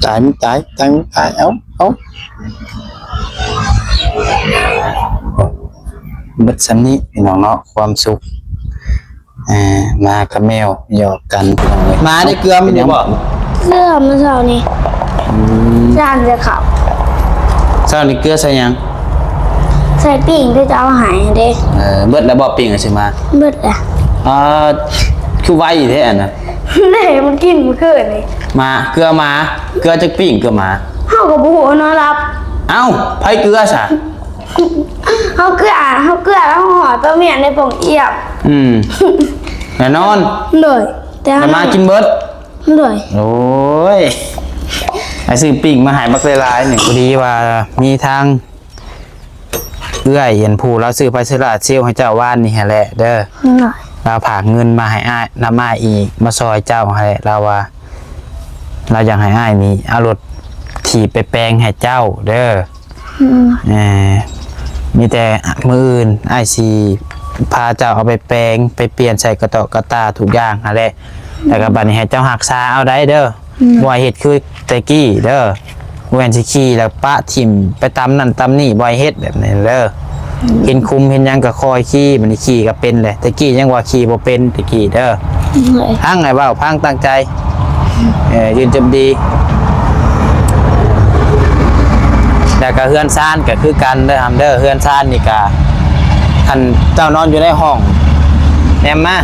ຕາຍ ມັນຕາຍ ຕາຍ ມັນຕາຍ ເອົາ ເອົາ ເບິດສ່ຳນີ້ພີ່ນ້ອງເນາະ ຄວາມສຸກ ເອີ ໝາກັບແມວຫຍອກກັນພີ່ນ້ອງເອີຍ. ໝາໄດ້ເກືອມັນຢູ່ບໍ່? ເກືອມື້ເຊົ້ານີ້ ອືມ ຈານຈະເຂົ້າ ເຊົ້ານີ້ເກືອໃສ່ຫຍັງ? ໃສ່ປີ້ງທີ່ເຈົ້າເອົາໃຫ້ເດ້. ເອີ ເບິດແລ້ວບໍ່ ປີ້ງຊິມາ? ເບິດແລ້ວ. ອ່າ ຄືໄວແທ້ອັນນະ. ເດ້ ມັນກິນມື້ຄືນນີ້. ໝາ ເກືອໝາ ເກືອຈັກປີ້ງ ເກືອໝາ? ເຮົາກໍບໍ່ຮູ້ເນາະ ລັບ. ເອົ້າ ໃຜເກືອຊະ? ເຮົາເກືອ ເຮົາເກືອແລ້ວເຮົາຫອດປາໝ້ຽນໃນປ່ອງອຽມ. ອືມ ແນ່ນອນ. ໂດຍ ແຕ່ ແຕ່ໝາກິນເບິດ. ໂດຍ ໂອ້ຍ ອ້າຍຊື້ປີ້ງມາໃຫ້ບັກຫຼາຍໆ ນີ້. ພໍດີວ່າມີທາງເອື້ອຍ ອັນຜູ້ລາວຊື້ໄຟໂຊລາເຊວໃຫ້ເຈົ້າວານນີ້ຫັ້ນແຫຼະເດີ. ໂດຍ ລາວຝາກເງິນມາໃຫ້ອ້າຍ ນຳອ້າຍອີກ ມາຊ່ອຍເຈົ້າຫັ້ນແຫຼະ. ລາວວ່າ ລາວຢາກໃຫ້ອ້າຍນີ້ເອົາລົດຖີບໄປແປງໃຫ້ເຈົ້າເດີ. ອືມ ເອີ ມີແຕ່ມື້ອື່ນອ້າຍຊິພາເຈົ້າເອົາໄປແປງ ໄປປ່ຽນໃສ່ກະເຕາະກະຕາທຸກຢ່າງຫັ້ນແຫຼະ. ແລ້ວກໍບັດນີ້ໃຫ້ເຈົ້າຮັກສາເອົາໄດ້ເດີ. ອືມ ບໍ່ໃຫ້ເຮັດຄືແຕ່ກີ້ເດີ. ບໍ່ແມ່ນຊິຂີ່ແລ້ວປະຖິ້ມໄປຕຳນັ້ນຕຳນີ້ ບໍ່ໃຫ້ເຮັດແບບນັ້ນເດີ. ເຫັນຂຸມເຫັນຫຍັງກໍຄ່ອຍຂີ່ ບັດນີ້ຂີ່ກໍເປັນແຫຼະ. ແຕ່ກີ້ຍັງວ່າຂີ່ບໍ່ເປັນແຕ່ກີ້ເດີ. ໂດຍ ຟັງອ້າຍເວົ້າ ຟັງຕັ້ງໃຈ. ເອີ ຢືນຈົບດີ. ແລ້ວກໍເຮືອນຊານກໍຄືກັນເດີ ອຳເດີ. ເຮືອນຊານນີ້ກໍ ຄັນເຈົ້ານອນຢູ່ໃນຫ້ອງ ແນມມາ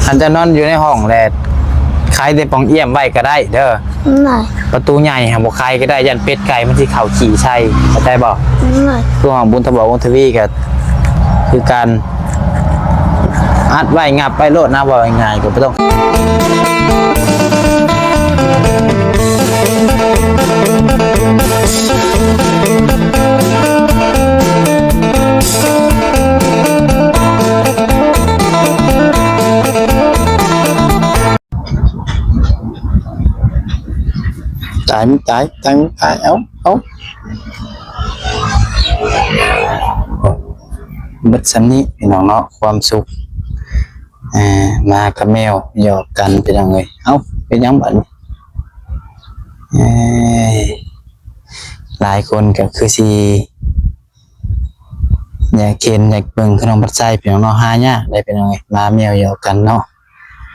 ຄັນເຈົ້ານອນຢູ່ໃນຫ້ອງແລ້ວ ໄຂແຕ່ປ່ອງອຽມໄວ້ກໍໄດ້ເດີ. ໄດ້ ປະຕູໃຫຍ່ຫັ້ນບໍ່ໄຂກໍໄດ້ ຢ້ານເປັດໄກ່ມັນຊິເຂົ້າຂີ້ໃສ່ ເຂົ້າໃຈບໍ່? ໄດ້ ຄືຫ້ອງບຸນທະບອກວົງທະວີກໍຄືກັນ ອັດໄວ້ ງັບໄວ້ໂລດນະ ເວົ້າງ່າຍໆ ກໍບໍ່ຕ້ອງ ຕາຍ ມັນຕາຍ ຕາຍ ມັນຕາຍ ເອົາ ເອົາ ເບິດສ່ຳນີ້ພີ່ນ້ອງເນາະ ຄວາມສຸກ ເອີ ໝາກັບແມວຫຍອກກັນພີ່ນ້ອງເອີຍ. ເອົ້າ ເປັນຫຍັງບັດນີ້? ເອີຍ ຫຼາຍຄົນກໍຄືຊິ ຢາກເຫັນຢາກເບິ່ງຂະໜົມບັດໄຊພີ່ນ້ອງເນາະ ຫາຍາກໄດ໋ພີ່ນ້ອງເອີຍ ໝາແມວຫຍອກກັນເນາະ.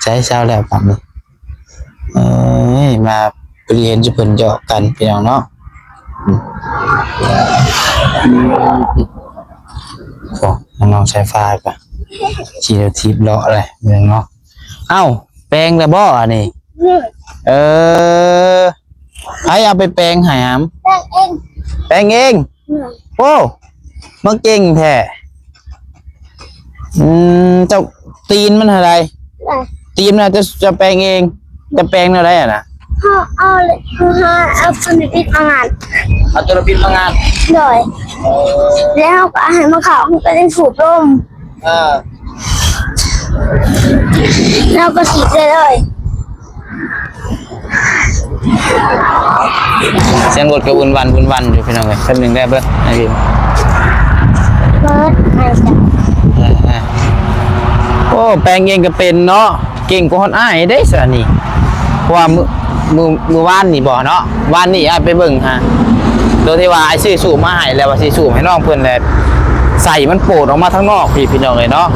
ໃຊ້ເຊົ້າແລ້ວບັດນີ້ ເອີຍ ມາພໍດີເຫັນຈຸເພິ່ນຫຍອກກັນພີ່ນ້ອງເນາະ. ໂອ້ ນ້ອງສາຍຟ້າກໍຂີ່ລົດຖີບເລາະເລີຍພີ່ນ້ອງເນາະ. ເອົ້າ ແປງແລ້ວບໍ່ອັນນີ້? ເອີ ໃຜເອົາໄປແປງໃຫ້ຫຳ? ແປງເອງ ແປງເອງ. ໂອ້ ມາເກັ່ງແທ້. ອືມ ເຈົ້າ ຕີນມັນເທົ່າໃດ? ຕີນມັນເຈົ້າ ເຈົ້າແປງເອງ? ເຈົ້າແປງແນວໃດຫັ້ນນະ? ເຮົາເອົາ ເຮົາເອົາໂຕນີ້ມາງານ ເອົາໂຕນີ້ມາງານ. ໂດຍ ແລ້ວເຮົາກໍເອົາໃຫ້ມັນເຂົ້າ ມັນກໍໄດ້ສູບລົມ. ເອີ ເຮົາກໍສີດໄດ້ເລີຍ. ສຽງລົດກໍວຸ່ນວັ່ນວຸ່ນວັ່ນຢູ່ພີ່ນ້ອງເອີຍ. ແປັບໜຶ່ງໄດ້ເບີດ ໄອ້ວິນ ເບີດ ເອີໆ. ໂອ້ ແປງເອງກໍເປັນເນາະ ເກັ່ງກວ່າຮອດອ້າຍເດ້ຊະນີ້. ເພາະວ່າມື້ ມື້ ມື້ວານນີ້ບໍ່ເນາະ ວານນີ້ອ້າຍໄປເບິ່ງຫາ ໂດຍທີ່ວ່າອ້າຍຊື້ສູບມາໃຫ້ ແລ້ວວ່າຊິສູບໃຫ້ນ້ອງເພິ່ນ ແລ້ວໄສ້ມັນໂປດອອກມາທາງນອກພີ້ ພີ່ນ້ອງເອີຍເນາະ.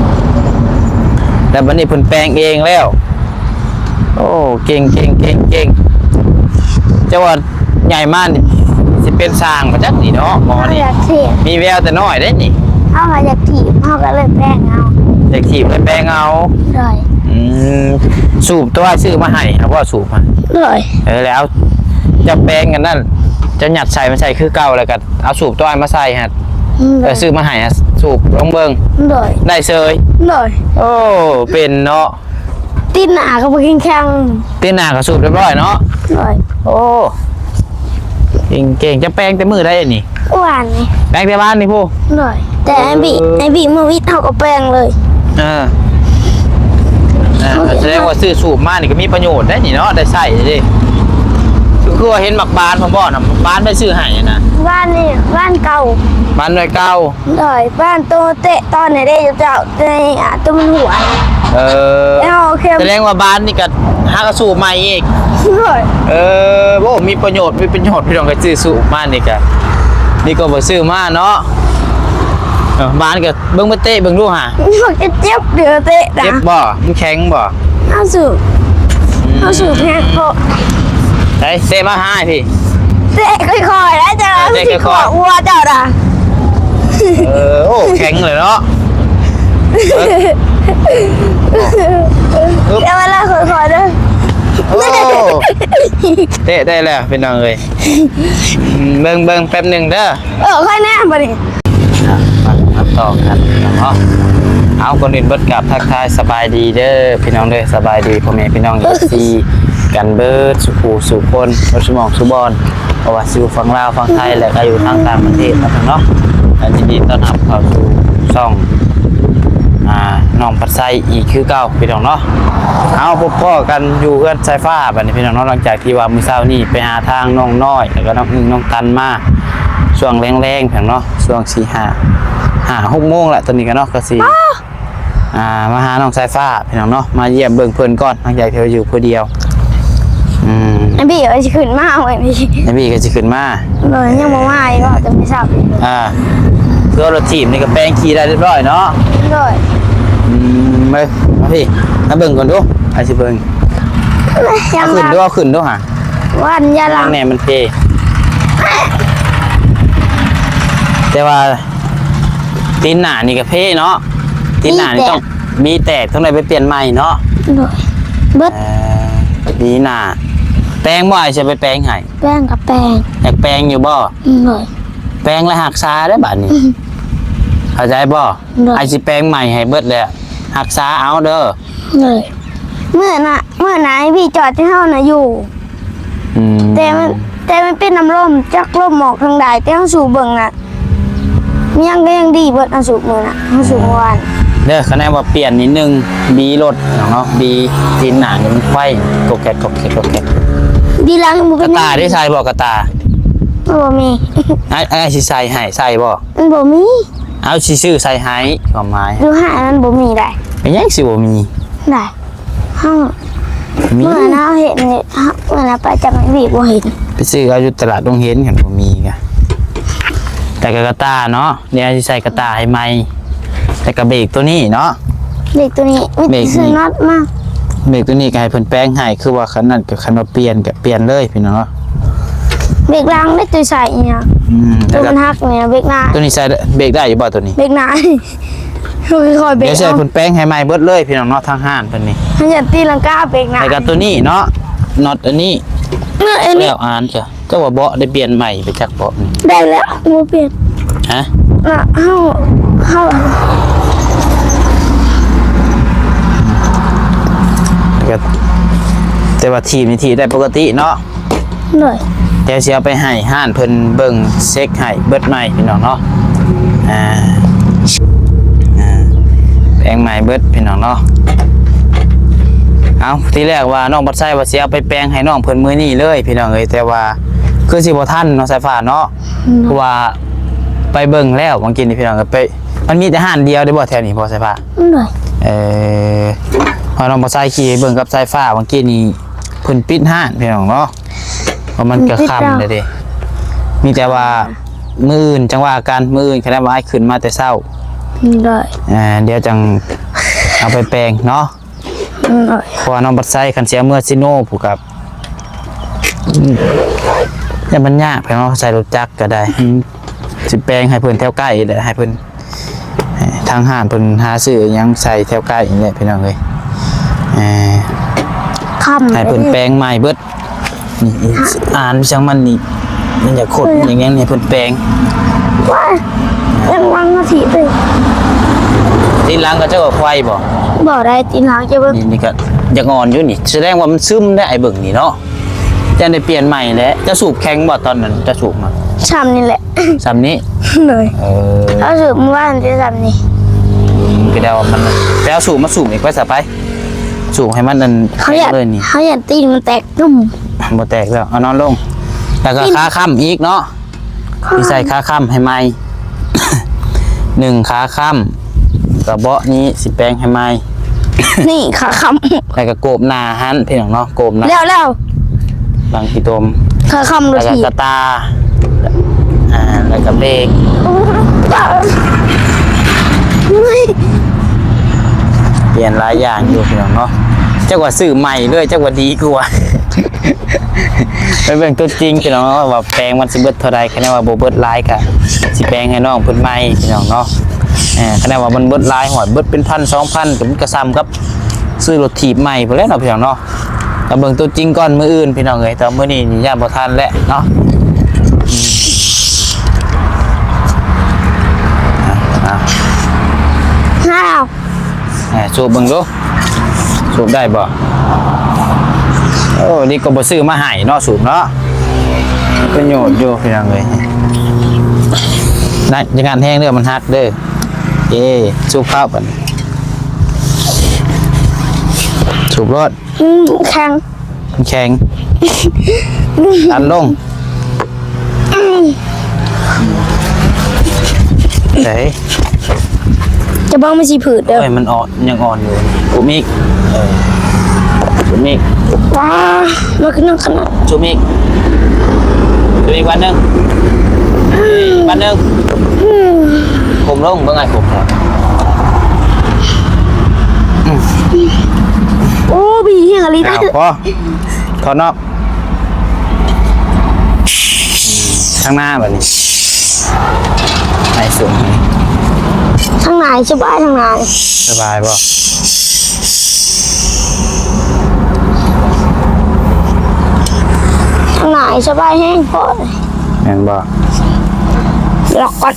ແລ້ວບັດນີ້ເພິ່ນແປງເອງແລ້ວ. ໂອ້ ເກັ່ງ ເກັ່ງ ເກັ່ງ ເກັ່ງ. ເຈົ້າວ່າໃຫຍ່ມານີ້ຊິເປັນຊ່າງບໍ່ຈັກນີ້ເນາະ ໝໍນີ້. ເຮົາຢາກຖີບ ມີແວວແຕ່ນ້ອຍເດ້ນີ້. ເຮົາກໍຢາກຖີບ ເຮົາກໍເລີຍແປງເອົາ. ຢາກຖີບເລີຍແປງເອົາ. ໂດຍ ອືມ ສູບຕົວອ້າຍຊື້ມາໃຫ້ ເອົາບໍ່ສູບມາ? ໂດຍ ເອີ ແລ້ວເຈົ້າແປງອັນນັ້ນ ເຈົ້າຍັດໃສ່ ມັນໃສ່ຄືເກົ່າ ແລ້ວກໍເອົາສູບຕົວອ້າຍມາໃສ່ຫັ້ນ. ອືມ ເອີ ຊື້ມາໃຫ້ ສູບລອງເບິ່ງ. ໂດຍ ໄດ້ເສີຍ. ໂດຍ ໂອ້ ເປັນເນາະ. ຕີນໜ້າກໍບໍ່ແຂງ ຕີນໜ້າກໍສູບຮຽບຮ້ອຍເນາະ. ໂດຍ ໂອ້ ເກັ່ງໆ. ຈະແປງແຕ່ມື້ໃດອັນນີ້? ວານນີ້ ແປງແຕ່ວານນີ້ພຸ້ນ. ໂດຍ ແຕ່ໄອ້ບີ ເອີ ໄອ້ບີມື້ວິດເຮົາກໍແປງເລີຍ. ເອີ ເອີ ສະແດງວ່າຊື້ສູບມານີ້ກໍມີປະໂຫຍດໄດ໋ນີ້ເນາະ ໄດ້ໃຊ້ເດ້. ຄືວ່າເຫັນໝາກບານພ້ອມບໍ່ນະ ໝາກບານໄປຊື້ໃຫ້ນະ. ວານນີ້ ວານເກົ່າ ບານໄວ້ເກົ່າ. ໂດຍ ບ້ານໂຕເຕະຕອນໃຫ້ໄດ້ເຈົ້າ ໃນ ອ່າ ໂຕມັນຫົວ. ເອີ ແລ້ວເອົາເຂັມ ສະແດງວ່າບ້ານນີ້ກໍ ຫາກະສູບໃໝ່ອີກ. ໂດຍ. ເອີ ໂອ້ ມີປະໂຫຍດ ມີປະໂຫຍດ ພີ່ນ້ອງ ກະຊື້ສູບມານີ້ກະ ນີ້ກະບໍ່ຊື້ມາເນາະ. ເອີ ບາດກະເບິ່ງ ມາເຕະເບິ່ງດູຫາ. ມັນເຈັບ ເຈັບເດີ ເຕະນະ. ເຈັບບໍ່? ມັນແຂງບໍ່? ເຮົາສູບ ອືມ ເຮົາສູບແຮງໂພດ. ໄປ ເຕະມາຫາອ້າຍພີ້. ເຕະຄ່ອຍໆ ໄດ້ ເອີ ເຕະຄ່ອຍໆ ຊິຂວບຫົວເຈົ້ານະ. ເອີ ໂອ້ ແຂງເລີຍເນາະ. ເອີ ເຕະມາແລ້ວຄ່ອຍໆເດີ. ໂອ້ ເຕະໄດ້ແລ້ວພີ່ນ້ອງເອີຍ. ເບິ່ງ ເບິ່ງແປັບໜຶ່ງເດີ. ເອີ ຄ່ອຍແນມບາດນີ້. ອ່ະ ມາຕໍ່ກັນເນາະ. ເອົາ ກ່ອນອື່ນເບິດກາບທັກທາຍສະບາຍດີເດີພີ່ນ້ອງເດີ, ສະບາຍດີພໍ່ແມ່ພີ່ນ້ອງເອັຟຊີກັນເບິດສູ່ຜູ້ສູ່ຄົນ ເບິດສູ່ໝ່ອງສູ່ບ່ອນ, ບໍ່ວ່າຊິຢູ່ຝັ່ງລາວ ຝັ່ງໄທ ແລະກະຢູ່ທາງຕ່າງປະເທດເນາະ. ກະຍິນດີຕ້ອນຮັບເຂົ້າສູ່ຊ່ອງ ອ່າ ນ້ອງພັດໄຊອີກຄືເກົ່າພີ່ນ້ອງເນາະ. ເອົາ ພົບພໍ້ກັນຢູ່ເຮືອນສາຍຟ້າບາດນີ້ພີ່ນ້ອງເນາະ, ຫຼັງຈາກທີ່ວ່າມື້ເຊົ້ານີ້ໄປຫາທາງນ້ອງນ້ອຍ ແລະກະນ້ອງອຶ່ງນ້ອງຕັນມາ ຊ່ວງແລງໆ ພີ່ນ້ອງເນາະ, ຊ່ວງສີ່ຫ້າ ຫ້າຫົກໂມງລະ ຕອນນີ້ກະເນາະ ກະຊິ ອ່າ ມາຫານ້ອງສາຍຟ້າພີ່ນ້ອງເນາະ, ມາຢ້ຽມເບິ່ງເພິ່ນກ່ອນ ຫຼັງຈາກທີ່ວ່າຢູ່ຜູ້ດຽວ. ອືມ ອາບີວ່າຊິຂຶ້ນມາມື້ນີ້ ອາບີກະຊິຂຶ້ນມາ. ໂດຍ ຍັງບໍ່ມາອີກ ເວົ້າແຕ່ມື້ເຊົ້າ. ອ່າ ຄືລົດຖີບນີ້ກະແປງຂີ່ໄດ້ຮຽບຮ້ອຍເນາະ. ໂດຍ. ອືມ ມາ ມາພີ້ ມາເບິ່ງກ່ອນດູ ໃຫ້ຊິເບິ່ງ. ເອົາຂຶ້ນດູ ເອົາຂຶ້ນດູຫາ. ວັນຢາຫຼັງແນ່ມັນເພ. ແຕ່ວ່າຕີນໜ້ານີ້ກະເພເນາະ, ຕີນໜ້ານີ້ຕ້ອງ ບີແຕກ ຕ້ອງໄດ້ໄປປ່ຽນໃໝ່ເນາະ. ໂດຍ. ເບິດ ເອີ ບີໜ້າ. ແປງບໍ່ ອ້າຍຊິໄປແປງໃຫ້? ແປງກະແປງ. ຢາກແປງຢູ່ບໍ່? ໂດຍ. ແປງແລ້ວຮັກສາເດີບາດນີ້ ເຂົ້າໃຈບໍ່? ໂດຍ. ອ້າຍຊິແປງໃໝ່ໃຫ້ເບິດແລ້ວ ຮັກສາເອົາເດີ. ໂດຍ. ມື້ໜ້າ ມື້ໜ້າໃຫ້ບີຈອດໃຫ້ເຮົານະຢູ່. ອືມ ແຕ່ມັນ ແຕ່ມັນເປັນນ້ຳລົມ ຈັກລົມອອກທາງໃດ ແຕ່ເຮົາສູບເບິ່ງນະ ຍັງ ກະຍັງດີເບິດ. ເຮົາສູບມື້ນະ ເຮົາສູບມື້ວານເດີ. ຄັນແນວ່າປ່ຽນນິດໜຶ່ງ ບີລົດເນາະ ບີຕີນໜ້ານີ້ມັນໄຂວ້ ກົກແກກ ກົກແກກ ກົກແກກ. ບີຫຼັງບໍ່ເປັນຫຍັງ. ກະຕ່າໄດ້ໃສ່ບໍ່? ກະຕ່າບໍ່ມີ. ອ້າຍ ອ້າຍຊິໃສ່ໃຫ້ ໃສ່ບໍ່? ມັນບໍ່ມີ. ເອົາ ຊິຊື້ໃສ່ໃຫ້ ຄວາມໝາຍ ຢູ່ຮ້ານມັນບໍ່ມີໄດ໋. ເປັນຫຍັງຊິບໍ່ມີໄດ໋? ເຮົາ ມີ ເມື່ອເຮົາເຫັນນີ້ ເຮົາ ເມື່ອເຮົາໄປຈຳໃຫ້ບີບໍ່ເຫັນ. ໄປຊື້ເອົາຢູ່ຕະຫຼາດດົງເຫັນ ຄັນບໍ່ມີກະ. ແຕ່ກະກະຕ່າເນາະ ດຽວຊິໃສ່ກະຕ່າໃຫ້ໃໝ່ ແລ້ວກະເບຣກໂຕນີ້ເນາະ. ເບຣກໂຕນີ້ ມີແຕ່ຊື້ນັອດມາ. ເບຣກໂຕນີ້ກະໃຫ້ເພິ່ນແປງໃຫ້ ຄືວ່າຄັນນັ້ນກະ ຄັນວ່າປ່ຽນກະປ່ຽນເລີຍພີ່ນ້ອງເນາະ. ເບຣກຫຼັງໄດ້ ໂຕໃສ່ອີຫຍັງ? ອືມ ໂຕມັນຫັກນີ້ ເບຣກໜ້າ. ໂຕນີ້ໃສ່ເບຣກໄດ້ຢູ່ບໍ່ໂຕນີ້? ເບຣກໜ້າ ຄ່ອຍໆເບຣກ. ດຽວຊິໃຫ້ເພິ່ນແປງໃຫ້ໃໝ່ເບິດເລີຍພີ່ນ້ອງເນາະ ທາງຮ້ານເພິ່ນນີ້. ເຮົາຢາກຕີຫຼັງກາເບຣກໜ້າ. ແລ້ວກະໂຕນີ້ເນາະ ນັອດອັນນີ້ ເອີ ອັນນີ້ ແລ້ວອ່ານ ເຈົ້າວ່າເບາະໄດ້ປ່ຽນໃໝ່ໄປຈັກເບາະນີ້? ໄດ້ແລ້ວ ບໍ່ປ່ຽນ. ຮະ? ນະ ເຮົາ ເຮົາ ແຕ່ວ່າຖີບນີ້ຖີບໄດ້ປົກກະຕິເນາະ. ໂດຍ. ດຽວຊິເອົາໄປໃຫ້ຮ້ານເພິ່ນເບິ່ງ ເຊັກໃຫ້ເບິດໃໝ່ພີ່ນ້ອງເນາະ. ອ່າ ອ່າ ແປງໃໝ່ເບິດພີ່ນ້ອງເນາະ. ເອົາ ທີແລກວ່ານ້ອງບັດໄຊວ່າຊິເອົາໄປແປງໃຫ້ນ້ອງເພິ່ນມື້ນີ້ເລີຍພີ່ນ້ອງເອີຍ ແຕ່ວ່າຄືຊິບໍ່ທັນເນາະ ສາຍຟ້າເນາະ. ອືມ ເພາະວ່າໄປເບິ່ງແລ້ວ ບາງທີນີ້ພີ່ນ້ອງ ໄປ ມັນມີແຕ່ຮ້ານດຽວເດ້ບໍ່ແຖວນີ້ ບໍ່ສາຍຟ້າ? ໂດຍ. ເອີ ເພາະນ້ອງບັດໄຊຂີ່ໄປເບິ່ງກັບສາຍຟ້າ ບາງທີນີ້ເພິ່ນປິດຮ້ານພີ່ນ້ອງເນາະ ເພາະມັນກະຄ່ຳແລ້ວເດ້. ມີແຕ່ວ່າມື້ອື່ນຈັ່ງວ່າກັນ ມື້ອື່ນຄັນວ່າອ້າຍຂຶ້ນມາແຕ່ເຊົ້າ. ໂດຍ. ອ່າ ດຽວຈັ່ງເອົາໄປແປງເນາະ. ອືມ ເພາະວ່ານ້ອງບັດໄຊຄັນຊິເອົາເມືອຊີໂນພຸ້ນກະ ອືມ ຢ້ານມັນຍາກ ໃຜເນາະ ໃສ່ລົດຈັກກະໄດ້. ອືມ ຊິແປງໃຫ້ເພິ່ນແຖວໃກ້ແຫຼະ ໃຫ້ເພິ່ນ ທາງຮ້ານເພິ່ນຫາຊື້ຫຍັງໃສ່ແຖວໃກ້ນີ້ແຫຼະພີ່ນ້ອງເອີຍ. ເອີ ຄ່ຳ ໃຫ້ເພິ່ນແປງໃໝ່ເບິດ. ນີ້ ອ່ານຈັ່ງມັນນີ້ ມັນຢາກຂົດ ເອີ ຫຍັງໆ ໃຫ້ເພິ່ນແປງ. ວ້າຍ ຍັງວາງມາຖີບເລີຍ. ຕີນຫຼັງເຂົາເຈົ້າກະໄຂວ້ບໍ່? ບໍ່ໄດ້ ຕີນຫຼັງຈະເບິ່ງ ນີ້ ນີ້ກະຢາກອ່ອນຢູ່ນີ້ ສະແດງວ່າມັນຊຶມໄດ໋ ອ້າຍເບິ່ງນີ້ເນາະ. ຈັ່ງໄດ້ປ່ຽນໃໝ່ແຫຼະ. ເຈົ້າສູບແຂງບໍ່ຕອນນັ້ນ ເຈົ້າສູບມາ? ຊ່ຳນີ້ແຫຼະ. ຊ່ຳນີ້? ໂດຍ. ເອີ ເອົາສູບມື້ວານແຕ່ຊ່ຳນີ້. ກະໄດ້ວ່າມັນ ໄປເອົາສູບມາສູບອີກ ໄປສະ ໄປ ສູບໃຫ້ມັນອັນ ເຮົາຢ້ານ ແຂງເລີຍນີ້ ເຮົາຢ້ານຕີນມັນແຕກ. ບໍ່ແຕກແລ້ວ ເອົານອນລົງ ແລ້ວກະ ຕີນ ຂາຄ້ຳອີກເນາະ. ຊິໃສ່ຂາຄ້ຳໃຫ້ໃໝ່ ໜຶ່ງຂາຄ້ຳ ກະເບາະນີ້ຊິແປງໃຫ້ໃໝ່. ນີ້ຂາຄ້ຳ ແລ້ວກໍໂກບໜ້າຫັ້ນພີ່ນ້ອງເນາະ ໂກບໜ້າ ແລ້ວໆ ຫຼັງຂີ້ຕົມ ຂາຄ້ຳລົດຖີບ ແລ້ວກໍກະຕ່າ ອ່າ ແລ້ວກໍເບຣກ ໂອ້ຍ ປ່ຽນຫຼາຍຢ່າງຢູ່ພີ່ນ້ອງເນາະ ຈັກວ່າຊື້ໃໝ່ເລີຍ ຈັກວ່າດີກວ່າ. ໄປເບິ່ງຕົວຈິງພີ່ນ້ອງເນາະ ວ່າແປງມັນຊິເບິດເທົ່າໃດ ຄັນວ່າບໍ່ເບິດຫຼາຍກະຊິແປງໃຫ້ນ້ອງເພິ່ນໃໝ່ພີ່ນ້ອງເນາະ ເອີ ຄັນວ່າມັນເບິດຫຼາຍຮອດເບິດເປັນພັນສອງພັນ ກະມັນກະສ່ຳກັບຊື້ລົດຖີບໃໝ່ພຸ້ນແຫຼະເນາະພີ່ນ້ອງເນາະ ກະເບິ່ງຕົວຈິງກ່ອນມື້ອື່ນພີ່ນ້ອງເອີຍ ແຕ່ມື້ນີ້ນີ້ຢ້ານບໍ່ທັນແຫຼະເນາະ ອືມ ເອົາ ເອົາ ເອົາ ສູບເບິ່ງດູ ສູບໄດ້ບໍ່? ໂອ້ ນີ້ກໍບໍ່ຊື້ມາໃຫ້ເນາະ ສູບເນາະ ປະໂຫຍດຢູ່ພີ່ນ້ອງເອີຍ ນັກ ຢ່າງັດແຮງເດີ ມັນຫັກເດີ ເອ ສູບເຂົ້າບັດນີ້ ສູບໂລດ ອືມ ແຂງ ແຂງ ດັນລົງ ໄດ້ ຈະເບິ່ງມັນຊິຜືດເດີ ໂອ້ຍ ມັນອ່ອນ ຍັງອ່ອນຢູ່ ຂຸມອີກ ເອີ ຂຸມອີກ ວ້າ ມັນຄືໜັກຂະໜາດ ຂຸມອີກ ຂຸມອີກບາດໜຶ່ງ ບາດໜຶ່ງ ຂຸມລົງ ເບິ່ງອ້າຍຂຸມ ໂອ້ ບີແຮງອີ່ຫຼີ ອ້າວ ພໍ ຖອດນອກ ທາງໜ້າບັດນີ້ ໃຫ້ສູງ ທາງໜ້າສະບາຍ ທາງໜ້າ ສະບາຍບໍ່? ທາງໜ້າສະບາຍແຮງພໍ ແມ່ນບໍ່? ລັອກກ່ອນ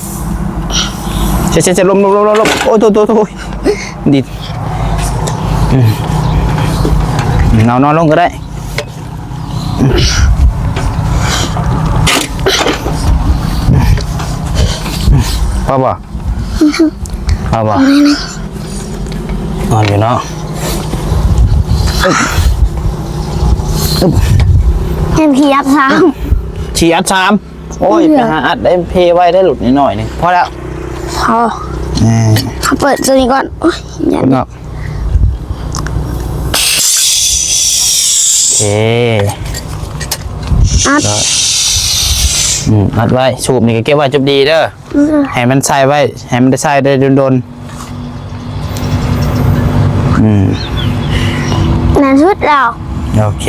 ເຊັດໆໆ ລົມໆໆໆ ໂອ້ຍ ໂຕໆໆ ດິດ ເອົາ ນອນລົງກໍໄດ້ ພໍບໍ່? ພໍບໍ່? ນອນຢູ່ເນາະ ອຶບ ອຶບ ຍັງຂີ້ອັດສາມ ຂີ້ອັດສາມ ໂອ້ຍ ເຫຼືອ ໄປຫາອັດໄດ້ ເພໄວ້ໄດ້ ຫຼຸດໜ້ອຍໆ ນີ້ ພໍແລ້ວ ພໍ ເອີ ເຮົາເປີດໂຕນີ້ກ່ອນ ໂອ້ຍ ເນາະ ໂອເຄ ອັດ ອືມ ອັດໄວ້ ສູບນີ້ກໍເກັບໄວ້ຈົບດີເດີ ໃຫ້ມັນໃສ່ໄວ້ ໃຫ້ມັນໄດ້ໃຊ້ໄດ້ດົນໆ ອືມ ນັ້ນສຸດແລ້ວ ໂອເຄ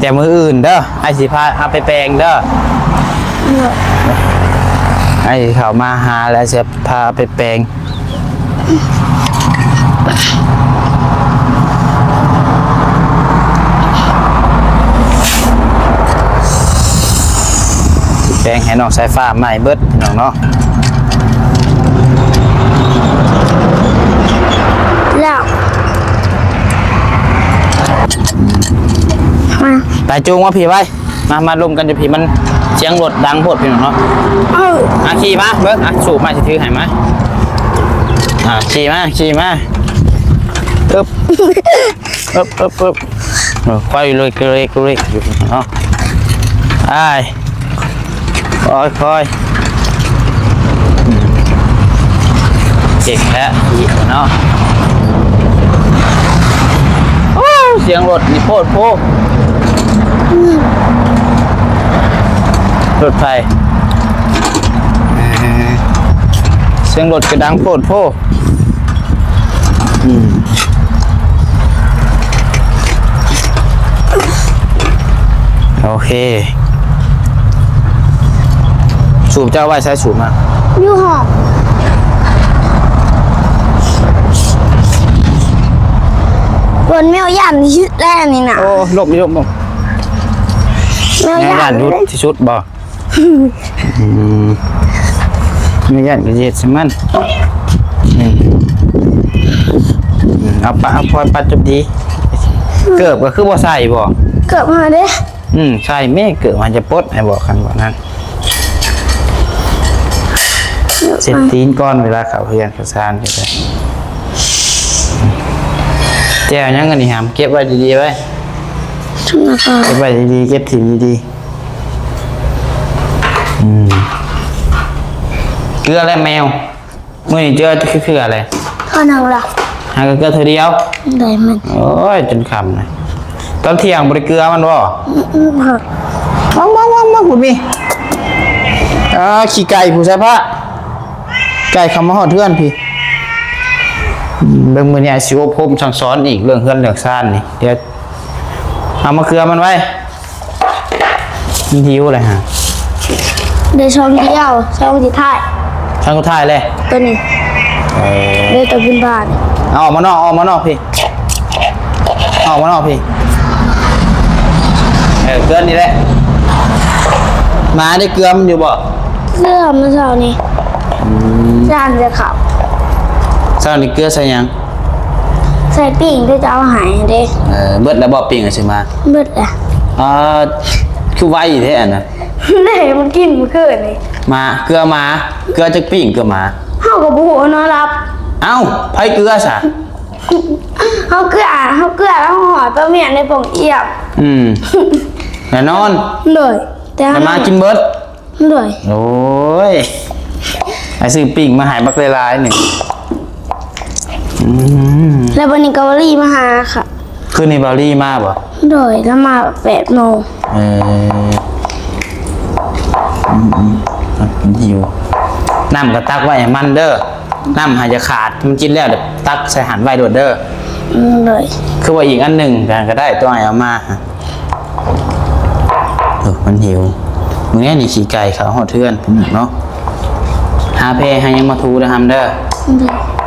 ແຕ່ມື້ອື່ນເດີ ອ້າຍຊິພາເອົາໄປແປງເດີ ເອີ ອ້າຍຊິເຂົ້າມາຫາແລ້ວຊິພາເອົາໄປແປງ ແປງໃຫ້ນ້ອງສາຍຟ້າໃໝ່ເບິດພີ່ນ້ອງເນາະ ແລ້ວ ມາ ໄປຈູງມາພີ້ໄວ້ ມາ ມາລົມກັນຢູ່ພີ້ ມັນສຽງລົດດັງໂພດພີ່ນ້ອງເນາະ ເອີ ອ່ະ ຂີ່ມາເບິ່ງ ອ່ະ ສູບມາຊິຖືໃຫ້ມາ ອ່ະ ຂີ່ມາ ຂີ່ມາ ອຶບ ອຶບ ອຶບ ອຶບ ເອີ ຄ່ອຍເລັກໆຢູ່ເນາະ ອ້າຍ ຄ່ອຍໆ ເກັ່ງແທ້ອີກເນາະ ໂອ້ ສຽງລົດນີ້ໂພດໂພ ລົດໃຜ ເອີ ສຽງລົດກະດັງໂພດໂພ ອືມ ໂອເຄ ສູບເຈົ້າໄວ້ໃສ ສູບນະ ຢູ່ຫ້ອງ ເພິ່ນແມວຢ້ານທີ່ສຸດແລ້ວນີ້ນະ ໂອ້ ຫຼົບ ຫຼົບ ຫຼົບ ແມວຢ້ານ ແມວຢ້ານທີ່ສຸດບໍ່? ອືມ ມີຫຍັງກໍເຮັດໃສ່ມັນ ອືມ ເອົາປະ ເອົາພອຍປັດຈົບດີ ເກີບກໍຄືບໍ່ໃສ່ບໍ່? ເກີບມາເດ້ ອືມ ໃສ່ແມ້ ເກີບມັນຈະປົດໃຫ້ບໍ່ ຄັນບໍ່ນັ້ນ ເຊັດຕີນກ່ອນ ເວລາເຂົ້າເຮືອນເຂົ້າຊານ ແຈ່ວຫຍັງອັນນີ້ຫຳ ເກັບໄວ້ດີໆໄວ້ ເກັບໄວ້ດີໆ ເກັບຖິ້ມດີໆ. ອືມ ເກືອແລະແມວ ມື້ນີ້ເຈື່ອຄືເກືອແລະ ເທື່ອໜຶ່ງລະ ຫາກໍເກືອເທື່ອດຽວ. ໂດຍ ແມ່ນ. ໂອ້ຍ ຈົນຄ່ຳນະ. ຕອນທ່ຽງບໍ່ໄດ້ເກືອມັນບໍ່? ອືມ ອືມ ມາ ມາ ມາ ພຸ້ນມີ. ອ່າ ຂີ້ໄກ່ຜູ້ຊາຍພະ ໄກ່ເຂົ້າມາຮອດເຮືອນພີ້. ອືມ ເບິ່ງມື້ນີ້ອ້າຍຊິອົບຮົມສັ່ງສອນອີກເລື່ອງເຮືອນເລື່ອງຊານນີ້. ດຽວ ເອົາມາເກືອມັນໄວ້. ມັນຫິວເລີຍຫາ. ເດ ຊ່ອງດຽວ ຊ່ອງສຸດທ້າຍ ຊ່ອງສຸດທ້າຍເລີຍ ໂຕນີ້. ເອີ ເດ ໂຕເປັນບາດ. ເອົາອອກມານອກ ອອກມານອກພີ້ ອອກມານອກພີ້. ເອີ ເກືອນີ້ແຫຼະ. ໝາໄດ້ເກືອມັນຢູ່ບໍ່? ເກືອມື້ເຊົ້ານີ້. ອືມ ຈານຈະເຂົ້າ. ເຊົ້ານີ້ເກືອໃສ່ຫຍັງ? ໃສ່ປີ້ງທີ່ເຈົ້າເອົາໃຫ້ເດ້. ເອີ ເບິດແລ້ວບໍ່ ປີ້ງຊິມາ? ເບິດແລ້ວ. ອ່າ ຄືໄວແທ້ຫັ້ນນະ. ເດ້ ມັນກິນມື້ຄືນນີ້. ໝາ ເກືອໝາ ເກືອຈັກປີ້ງ ເກືອໝາ? ເຮົາກໍບໍ່ຮູ້ ນອນຫຼັບ. ເອົ້າ ໃຜເກືອຊະ? ເຮົາເກືອ ເຮົາເກືອແລ້ວເຮົາຫອດປາໝ້ຽນໃນປ່ອງອຽມ. ອືມ ແນ່ນອນ. ໂດຍ ແຕ່ ແຕ່ໝາກິນເບິດ. ໂດຍ. ໂອ້ຍ ອ້າຍຊື້ປີ້ງມາໃຫ້ບັກຫຼາຍໆໜຶ່ງ. ອືມ ແລ້ວບັດນີ້ກໍບາວລີມາຫາຄ່ະ. ຄືນນີ້ບາວລີມາບໍ່? ໂດຍ ລາວມາແປດໂມງ. ເອີ ອືມໆ ມັນຫິວ. ນ້ຳກໍຕັກໄວ້ໃຫ້ມັນເດີ ນ້ຳຫາຢ່າຂາດ. ມັນກິນແລ້ວ ຕັກໃສ່ຫັ້ນໄວ້ໂລດເດີ. ອືມ ໂດຍ. ຄືວ່າອີກອັນໜຶ່ງກໍໄດ້ ຕົວອ້າຍເອົາມາ. ເອີ ມັນຫິວ. ມື້ນີ້ຂີ້ໄກ່ເຂົ້າຮອດເຮືອນເນາະ. ຫາແພຫາຫຍັງມາຖູເດີ ຫຳເດີ.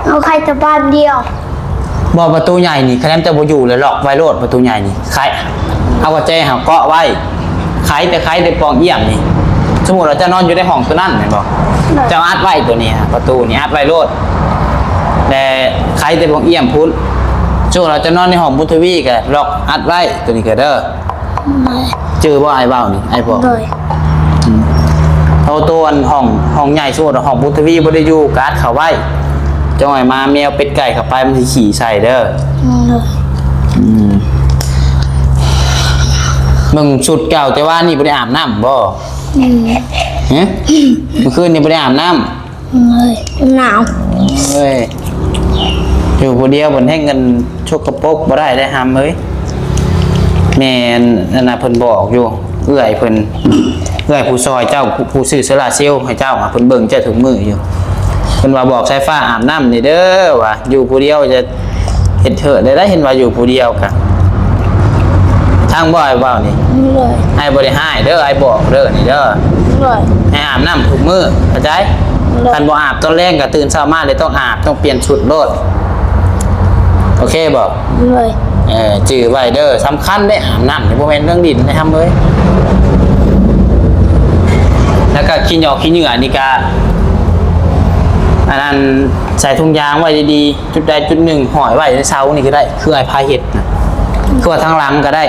ເອົາໄຂ່ແຕ່ບານດຽວ. ບໍ່ ປະຕູໃຫຍ່ນີ້ ຄະແນນເຈົ້າບໍ່ຢູ່ແລ້ວ ລັອກໄວ້ໂລດປະຕູໃຫຍ່ນີ້. ໄຂ ເອົາກໍແຈເຮົາເກາະໄວ້. ໄຂແຕ່ ໄຂແຕ່ປ່ອງອຽມນີ້. ສົມມຸດວ່າເຈົ້ານອນຢູ່ໃນຫ້ອງຕົວນັ້ນແມ່ນບໍ່? ໂດຍ. ເຈົ້າອັດໄວ້ຕົວນີ້ ປະຕູນີ້ອັດໄວ້ໂລດ ແລະ ໄຂແຕ່ປ່ອງອຽມພຸ້ນ. ສົມມຸດວ່າເຈົ້ານອນໃນຫ້ອງບຸນທະວີ ກໍລັອກອັດໄວ້ຕົວນີ້ກໍເດີ. ໂດຍ. ຈື່ບໍ່ອ້າຍເວົ້ານີ້ ອ້າຍບອກ? ໂດຍ. ອືມ ເອົາໂຕອັນຫ້ອງ ຫ້ອງໃຫຍ່ ສົມມຸດວ່າຫ້ອງບຸນທະວີບໍ່ໄດ້ຢູ່ ກະອັດເຂົ້າໄວ້. ຈັ່ງໃຫ້ໝາແມວເປັດໄກ່ເຂົ້າໄປ ມັນຊິຂີ້ໃສ່ເດີ. ໂດຍ. ອືມ ເບິ່ງຊຸດເກົ່າ ແຕ່ວ່ານີ້ບໍ່ໄດ້ອາບນ້ຳບໍ່? ອືມ ຮະ? ມື້ຄືນນີ້ບໍ່ໄດ້ອາບນ້ຳ. ເອີຍ ໜາວ. ເອີຍ ຢູ່ຜູ້ດຽວເພິ່ນໃຫ້ເງິນສົກກະປົກບໍ່ໄດ້ເດ້ຫຳເອີຍ. ແມ່ນ ອັນນັ້ນເພິ່ນບອກຢູ່ ເອື້ອຍເພິ່ນ ເອື້ອຍຜູ້ຊ່ອຍເຈົ້າ ຜູ້ ຜູ້ຊື້ໂຊລາເຊວໃຫ້ເຈົ້າ ເພິ່ນເບິ່ງເຈົ້າທຸກມື້ຢູ່. ເພິ່ນວ່າບອກສາຍຟ້າອາບນ້ຳນີ້ເດີ ວ່າຢູ່ຜູ້ດຽວຈະ ເຮັດເທີດໄດ້ ເຫັນວ່າຢູ່ຜູ້ດຽວກະ ທາງບໍ່ອ້າຍເວົ້ານີ້. ໂດຍ. ອ້າຍບໍ່ໄດ້ຮ້າຍເດີ ອ້າຍບອກເດີນີ້ເດີ. ໂດຍ. ໃຫ້ອາບນ້ຳທຸກມື້ ເຂົ້າໃຈ? ໂດຍ. ຄັນບໍ່ອາບຕອນແລງກະຕື່ນເຊົ້າມາເລີຍຕ້ອງອາບ ຕ້ອງປ່ຽນຊຸດໂລດ ໂອເຄບໍ່? ໂດຍ. ເອີ ຈື່ໄວ້ເດີ ສຳຄັນເດ້ ອາບນ້ຳນີ້ບໍ່ແມ່ນເລື່ອງຫຼິ້ນເດ້ຫຳເອີຍ. ແລ້ວກະຂີ້ຫຍໍ້ຂີ້ເຫຍື້ອນີ້ກະ ອັນນັ້ນ ໃສ່ຖົງຢາງໄວ້ດີໆ ຈຸດໃດຈຸດໜຶ່ງຫ້ອຍໄວ້ໃນເສົານີ້ກໍໄດ້ ຄືອ້າຍພາເຮັດນະ. ຄືວ່າທາງຫຼັງກໍໄດ້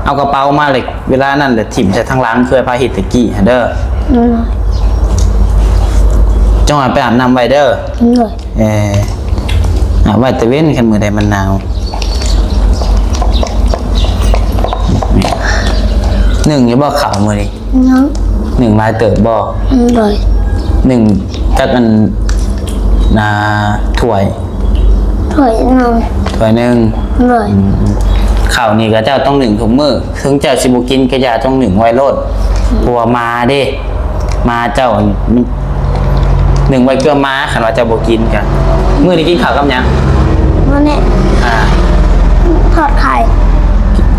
ເອົາກະເປົາມາເລີຍ ເວລານັ້ນແຫຼະຖິ້ມໃສ່ທາງຫຼັງ ຄືອ້າຍພາເຮັດຕະກີ້ຫັ້ນເດີ. ອືມ. ຈົ່ງໃຫ້ໄປອາບນ້ຳໄວ້ເດີ. ໂດຍ. ເອີ ອາບໄວ້ແຕ່ເວັນ ຄັນມື້ໃດມັນໜາວ. ໜຶ້ງຢູ່ບໍ່ເຂົ້າມື້ນີ້? ຍັງ. ໜຶ້ງຫຼາຍເຕີບບໍ່? ອືມ ໂດຍ. ໜຶ້ງຈັກອັນ ອ່າ ຖ້ວຍ? ຖ້ວຍໜຶ່ງ. ຖ້ວຍໜຶ່ງ. ໂດຍ. ອືມ ເຂົ້ານີ້ກໍເຈົ້າຕ້ອງໜຶ້ງທຸກມື້ ເຖິງເຈົ້າຊິບໍ່ກິນກໍຢ່າ ຕ້ອງໜຶ້ງໄວ້ໂລດ. ອືມ ເພາະວ່າໝາເດ້ ໝາເຈົ້າ ໜຶ້ງໄວ້ເກືອໝາ ຄັນວ່າເຈົ້າບໍ່ກິນກະ. ມື້ນີ້ກິນເຂົ້າກັບຫຍັງ? ມື້ນີ້ ອ່າ ທອດໄຂ່.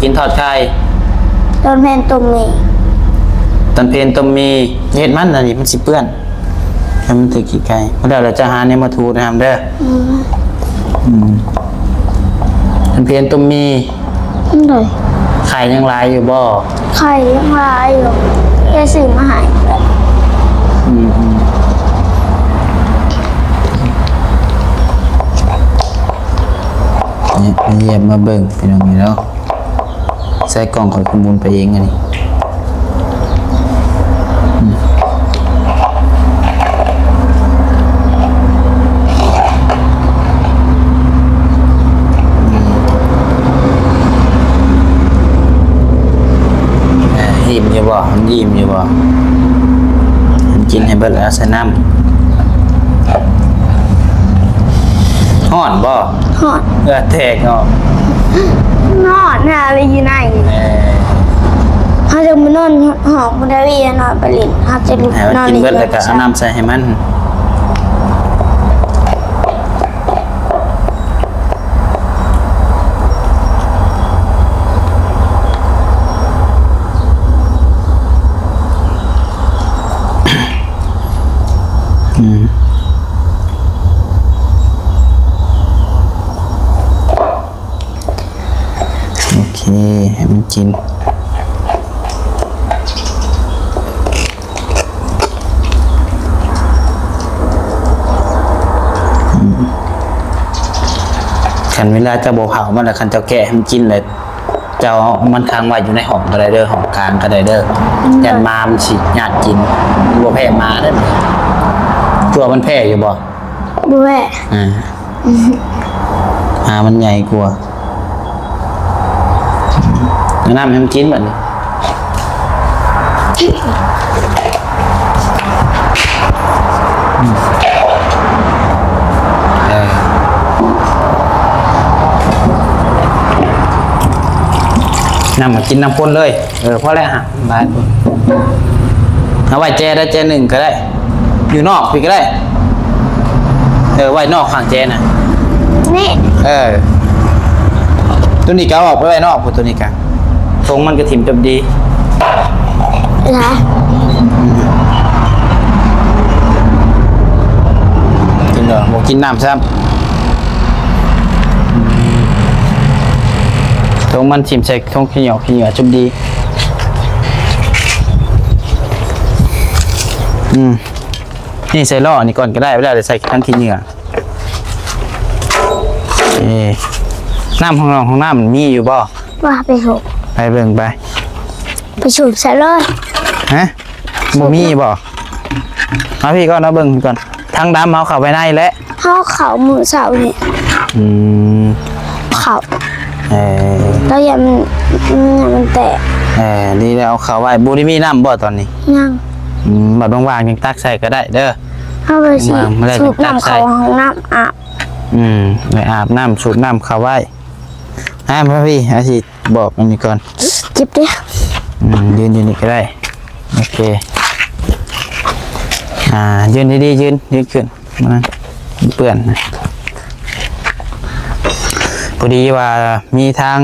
ກິນທອດໄຂ່. ຕອນເພນຕົ້ມໝີ່. ຕອນເພນຕົ້ມໝີ່. ເຮັດມັນອັນນີ້ມັນຊິເປື້ອນ ໃຫ້ມັນຖືກຂີ້ໄກ່. ພໍແລ້ວເຈົ້າຫາແນວມາຖູນຳເດີ. ອືມ ອືມ. ຕອນເພນຕົ້ມໝີ່. ໂດຍ. ໄຂ່ຍັງຫຼາຍຢູ່ບໍ່? ໄຂ່ຍັງຫຼາຍຢູ່ ແຕ່ຊື້ມາໃຫ້. ອືມ ອືມ. ນີ້ ມາຢ້ຽມມາເບິ່ງພີ່ນ້ອງນີ້ເນາະ. ໃສ່ກ່ອງຂ້ອຍ ຄຸນບຸນໄປເອງອັນນີ້. ອີ່ມຢູ່ບໍ່? ມັນອີ່ມຢູ່ບໍ່? ມັນກິນໃຫ້ເບິດແລ້ວໃສ່ນ້ຳ. ຮ ຮ້ອນບໍ່? ຮ້ອນ. ເຫື່ອແຕກເນາະ. ຮ້ອນນະ ໄດ້ຢູ່ໃນ. ເອີ ເຮົາຈະມານອນຫ້ອງບໍ່ໄດ້ ນອນໄປຫຼິ້ນ ເຮົາຈະລຸກ ໃຫ້ມັນ ນອນ ກິນເບິດ ແລ້ວກໍເອົານ້ຳໃສ່ໃຫ້ມັນ. ອືມ ໂອເຄ ໃຫ້ມັນກິນ. ຄັນເວລາເຈົ້າບໍ່ເຜົາມັນລະ ຄັນເຈົ້າແກະໃຫ້ມັນກິນລະ ເຈົ້າເອົາມັນຂັງໄວ້ຢູ່ໃນຫ້ອງກໍໄດ້ເດີ ຫ້ອງກາງກໍໄດ້ເດີ. ອືມ ຢ້ານໝາມັນຊິຍາດກິນ. ບໍ່ແພ້ໝາເດີ. ຕົວະມັນແພ້ຢູ່ບໍ່? ບໍ່ແພ້. ອ່າ ອ່າ ມັນໃຫຍ່ກວ່າ. ເອົານ້ຳໃຫ້ມັນກິນບັດນີ້. ເອີ ນ້ຳມາກິນນຳຄົນເລີຍ. ເອີ ພໍແລ້ວຮະ ບາຍ. ເອົາໄວ້ແຈໄດ້ ແຈໜຶ່ງກໍໄດ້ ຢູ່ນອກພີ້ກໍໄດ້. ເອີ ໄວ້ນອກຂ້າງແຈນະ. ນີ້ ເອີ ໂຕນີ້ກໍເອົາອອກໄປໄວ້ນອກພຸ້ນ. ໂຕນີ້ກໍ ຖົງມັນກໍຖິ້ມຈົບດີ. ລະ ກິນດອກ ບໍ່ກິນນ້ຳຊ້ຳ. ຖົງມັນຖິ້ມໃສ່ຖົງຂີ້ເຫຍື້ອ ຂີ້ເຫຍື້ອຈົບດີ. ອືມ ນີ້ໃສ່ລໍ້ນີ້ກ່ອນກໍໄດ້ ເວລາໄດ້ໃສ່ຖັງຂີ້ເຫຍື້ອ. ເອີ ນ້ຳຫ້ອງນ້ຳ ຫ້ອງນ້ຳມີຢູ່ບໍ່? ວ່າໄປໂຫ ໄປເບິ່ງໄປ. ໄປສູບໃສ່ເລີຍ. ຮະ? ບໍ່ມີບໍ່? ມາພີ້ກ່ອນ ມາເບິ່ງພີ້ກ່ອນ. ຖັງດຳເຮົາເຂົ້າໄປໃນແຫຼະ. ເຮົາເຂົ້າມື້ເຊົ້ານີ້. ອືມ ເຂົ້າ. ເອີ ແລ້ວຍັງ ມັນ ມັນແຕກ. ເອີ ດີແລ້ວ ເອົາເຂົ້າໄວ້. ບໍ່ໄດ້ມີນ້ຳບໍ່ຕອນນີ້? ຍັງ. ອືມ ບັດວ່າງໆ ຈັ່ງຕັກໃສ່ກໍໄດ້ເດີ. ເຮົາກໍຊິສູບນ້ຳເຂົ້າຫ້ອງນ້ຳອາບ. ອືມ ໄປອາບນ້ຳ ສູບນ້ຳເຂົ້າໄວ້. ອ່າ ມາພີ້ ອາຊິບອກອັນນີ້ກ່ອນ. ເຈັບເດ້. ອືມ ຢືນຢູ່ນີ້ກໍໄດ້. ໂອເຄ ອ່າ ຢືນດີໆ ຢືນ ຢືນຂຶ້ນ ມານັ້ນ ເປື້ອນ. ພໍດີວ່າມີທາງ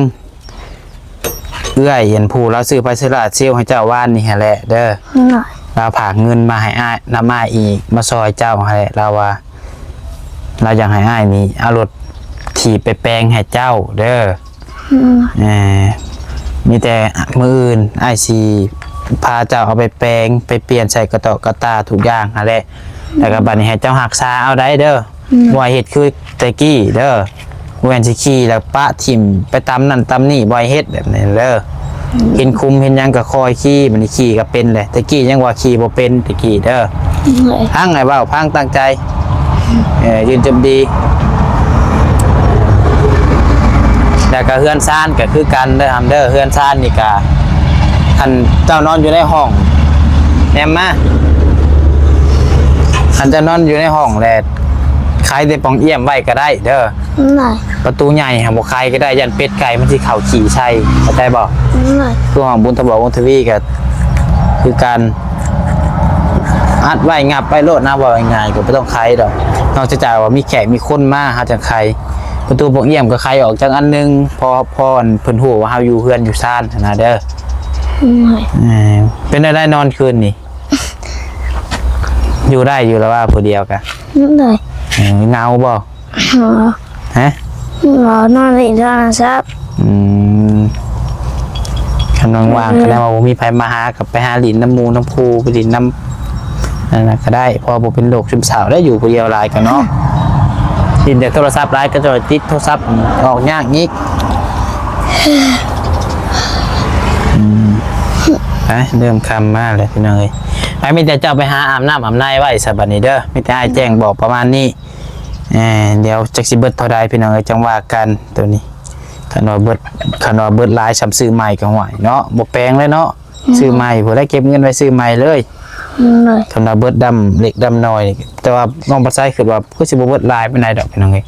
ເອື້ອຍ ອັນຜູ້ລາວຊື້ໄຟໂຊລາເຊວໃຫ້ເຈົ້າວານນີ້ຫັ້ນແຫຼະເດີ. ລາວຝາກເງິນມາໃຫ້ອ້າຍ ນຳອ້າຍອີກ ມາຊ່ອຍເຈົ້າຫັ້ນແຫຼະ. ລາວວ່າ ລາວຢາກໃຫ້ອ້າຍນີ້ເອົາລົດຖີບໄປແປງໃຫ້ເຈົ້າເດີ. ອືມ ເອີ ມີແຕ່ມື້ອື່ນອ້າຍຊິພາເຈົ້າເອົາໄປແປງ ໄປປ່ຽນໃສ່ກະເຕາະກະຕ່າທຸກຢ່າງຫັ້ນແຫຼະ. ແລ້ວກໍບັດນີ້ໃຫ້ເຈົ້າຮັກສາເອົາໄດ້ເດີ. ອືມ ບໍ່ໃຫ້ເຮັດຄືແຕ່ກີ້ເດີ. ບໍ່ແມ່ນຊິຂີ່ແລ້ວປະຖິ້ມໄປຕຳນັ້ນຕຳນີ້ ບໍ່ໃຫ້ເຮັດແບບນັ້ນເດີ. ອືມ ເຫັນຂຸມເຫັນຫຍັງກໍຄ່ອຍຂີ່ ບັດນີ້ຂີ່ກໍເປັນແຫຼະ. ແຕ່ກີ້ຍັງວ່າຂີ່ບໍ່ເປັນແຕ່ກີ້ເດີ. ອືມ ຟັງອ້າຍເວົ້າ ຟັງຕັ້ງໃຈ. ເອີ ຢືນຈົບດີ. ແລ້ວກໍເຮືອນຊານກໍຄືກັນເດີ ຫຳເດີ. ເຮືອນຊານນີ້ກໍ ຄັນເຈົ້ານອນຢູ່ໃນຫ້ອງ ແນມມາ ຄັນເຈົ້ານອນຢູ່ໃນຫ້ອງແຫຼະ ໄຂແຕ່ປ່ອງອ້ຽມໄວ້ກໍໄດ້ເດີ. ປະຕູໃຫຍ່ຫັ້ນບໍ່ໄຂກໍໄດ້ ຢ້ານເປັດໄກ່ມັນຊິເຂົ້າຂີ້ໃສ່ ເຂົ້າໃຈບໍ່? ຄືຫ້ອງບຸນທະບອກວົງທະວີກໍຄືກັນ ອັດໄວ້ ງັບໄວ້ໂລດນະ. ເວົ້າງ່າຍໆ ກໍບໍ່ຕ້ອງໄຂດອກ ນອກຈາກວ່າມີແຂກມີຄົນມາ ເຮົາຈັ່ງໄຂ. ປະຕູປ່ອງອ້ຽມກໍໄຂອອກຈັກອັນໜຶ່ງ ເພາະ ເພາະເພິ່ນຮູ້ວ່າເຮົາຢູ່ເຮືອນຢູ່ຊານຫັ້ນນະເດີ. ເປັນແນວໃດນອນຄືນນີ້? ຢູ່ໄດ້ຢູ່ລະວ່າຜູ້ດຽວກະ? ເອີ ເຫງົາບໍ່? ຮະ? ນອນຫຼິ້ນໂທລະສັບ. ອືມ ຄັນວ່າງໆ ເອີ ຄັນວ່າບໍ່ມີໃຜມາຫາ ກໍໄປຫາຫຼິ້ນນຳໝູ່ນຳຄູ່ ໄປຫຼິ້ນນຳ ນັ້ນນະກໍໄດ້ ເພາະວ່າບໍ່ເປັນໂລກຊຶມເສົ້າໄດ້ ຢູ່ຜູ້ດຽວຫຼາຍກໍເນາະ. ຫຼິ້ນແຕ່ໂທລະສັບຫຼາຍ ກໍຈະຕິດໂທລະສັບ ອອກຍາກອີກ. ອືມ ໄປ ເລີ່ມຄ່ຳມາແລ້ວພີ່ນ້ອງເອີຍ. ໄປ ມີແຕ່ເຈົ້າໄປຫາອາບນ້ຳອາບໃນໄວ້ຊະບັດນີ້ເດີ. ມີແຕ່ອ້າຍແຈ້ງບອກປະມານນີ້. ເອີ ດຽວຈັກຊິເບິດເທົ່າໃດພີ່ນ້ອງເອີຍ ຈັ່ງວ່າກັນໂຕນີ້. ຄັນວ່າເບິດ ຄັນວ່າເບິດຫຼາຍຊ່ຳຊື້ໃໝ່ກໍ ຫ້ວຍເນາະ ບໍ່ແປງເລີຍເນາະ. ອືມ ຊື້ໃໝ່ ຜູ້ໃດເກັບເງິນໄວ້ຊື້ໃໝ່ເລີຍ. ໂດຍ ຄັນວ່າເບິດດຳເລັກດຳນ້ອຍ. ແຕ່ວ່ານ້ອງປາໄຊຄິດວ່າຄືຊິບໍ່ເບິດຫຼາຍປານໃດດອກພີ່ນ້ອງເອີຍ.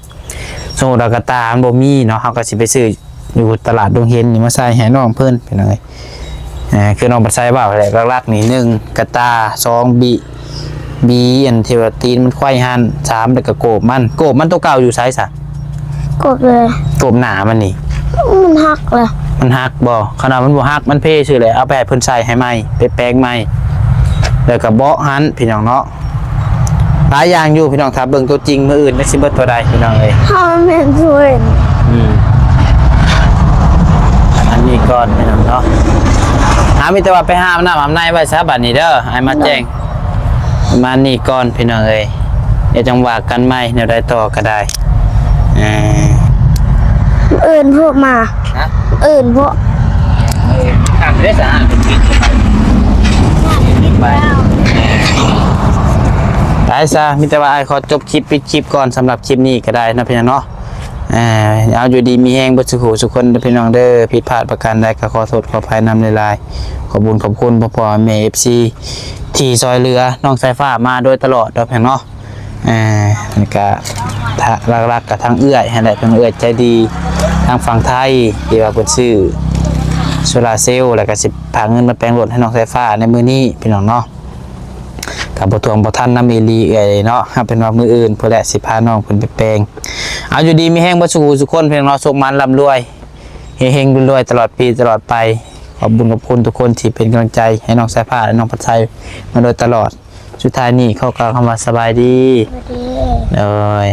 ໂນດາກະຕາມັນບໍ່ມີເນາະ ເຮົາກໍຊິໄປຊື້ຢູ່ຕະຫຼາດດົງເຫັນນີ້ມາໃສ່ໃຫ້ນ້ອງເພິ່ນ ພີ່ນ້ອງເອີຍ. ເອີ ຄືນ້ອງບັດໄຊເວົ້າແຫຼະ ຫຼັກໆນີ້ ໜຶ່ງ ກະຕາ ສອງ ບິ ບີອັນທີ່ວ່າຕີນມັນໄຂວ້ຫັນ ສາມ ແລ້ວກໍໂກບມັນ ໂກບມັນໂຕເກົ່າຢູ່ໃສຊະ? ໂກບເລີຍ ໂກບໜ້າມັນນີ້ ມັນຫັກເລີຍ ມັນຫັກບໍ່? ຄັນວ່າມັນບໍ່ຫັກ ມັນເພຊື່ແຫຼະ ເອົາໄປໃຫ້ເພິ່ນໃສ່ໃຫ້ໃໝ່ ໄປແປງໃໝ່ ແລ້ວກໍເບາະຫັນ ພີ່ນ້ອງເນາະ. ຫຼາຍຢ່າງຢູ່ພີ່ນ້ອງ ຖ້າເບິ່ງຕົວຈິງມື້ອື່ນ ມັນຊິເບິດເທົ່າໃດ ພີ່ນ້ອງເອີຍ. ເຮົາແມ່ນຊ່ວຍ ອືມ ອັນນີ້ກ່ອນ ພີ່ນ້ອງເນາະ. ຫາ ມີແຕ່ວ່າໄປຫາອາບນ້ຳອາບໃນໄວ້ຊະ ບັດນີ້ເດີ ອ້າຍມາແຈ້ງ ປະມານນີ້ກ່ອນ ພີ່ນ້ອງເອີຍ. ດຽວຈັ່ງວ່າກັນໃໝ່ ແນວໃດຕໍ່ກໍໄດ້. ເອີ ເອີ້ນພວກມາ ຮະ? ເອີ້ນພວກ ເອີ ຕັ້ງໄດ້ສະ ໄປ ໄປຊະ. ມີແຕ່ວ່າອ້າຍຂໍຈົບຄລິບ ປິດຄລິບກ່ອນ ສຳລັບຄລິບນີ້ກໍໄດ້ເນາະ ພີ່ນ້ອງເນາະ. ເອີ ເອົາ ຢູ່ດີມີແຮງເບິດສູ່ຜູ້ສູ່ຄົນເດີ ພີ່ນ້ອງເດີ. ຜິດພາດປະການໃດກໍຂໍໂທດຂໍອະໄພນຳຫຼາຍໆ. ຂອບບຸນຂອບຄຸນພໍ່ໆແມ່ໆ ເອັຟຊີ ທີ່ຊ່ອຍເຫຼືອນ້ອງສາຍຟ້າມາໂດຍຕະຫຼອດເນາະ ພີ່ນ້ອງເນາະ. ເອີ ແລ້ວກະ ທະ ຫຼັກໆກະທາງເອື້ອຍຫັ້ນແຫຼະ ທາງເອື້ອຍໃຈດີທາງຝັ່ງໄທ ທີ່ວ່າເພິ່ນຊື້ໂຊລາເຊວ ແລ້ວກະຊິພາເງິນມາແປງລົດໃຫ້ນ້ອງສາຍຟ້າໃນມື້ນີ້ ພີ່ນ້ອງເນາະ. ກະບໍ່ຖ້ວງບໍ່ທັນນຳອີ່ຫຼີເອື້ອຍເນາະ. ເອົາເປັນວ່າມື້ອື່ນພຸ້ນແຫຼະ ຊິພານ້ອງເພິ່ນໄປແປງ. ເອົາ ຢູ່ດີມີແຮງເບິດສູ່ຜູ້ສູ່ຄົນ ພີ່ນ້ອງເນາະ. ໂຊກໝານລ່ຳລວຍ ເຮງໆລວຍໆ ຕະຫຼອດປີຕະຫຼອດໄປ. ຂອບບຸນຂອບຄຸນທຸກຄົນທີ່ເປັນກຳລັງໃຈໃຫ້ນ້ອງສາຍຟ້າ ແລະ ນ້ອງພັດໄຊມາໂດຍຕະຫຼອດ. ສຸດທ້າຍນີ້ຂໍກ່າວຄຳວ່າສະບາຍດີ ສະບາຍດີ ໂດຍ.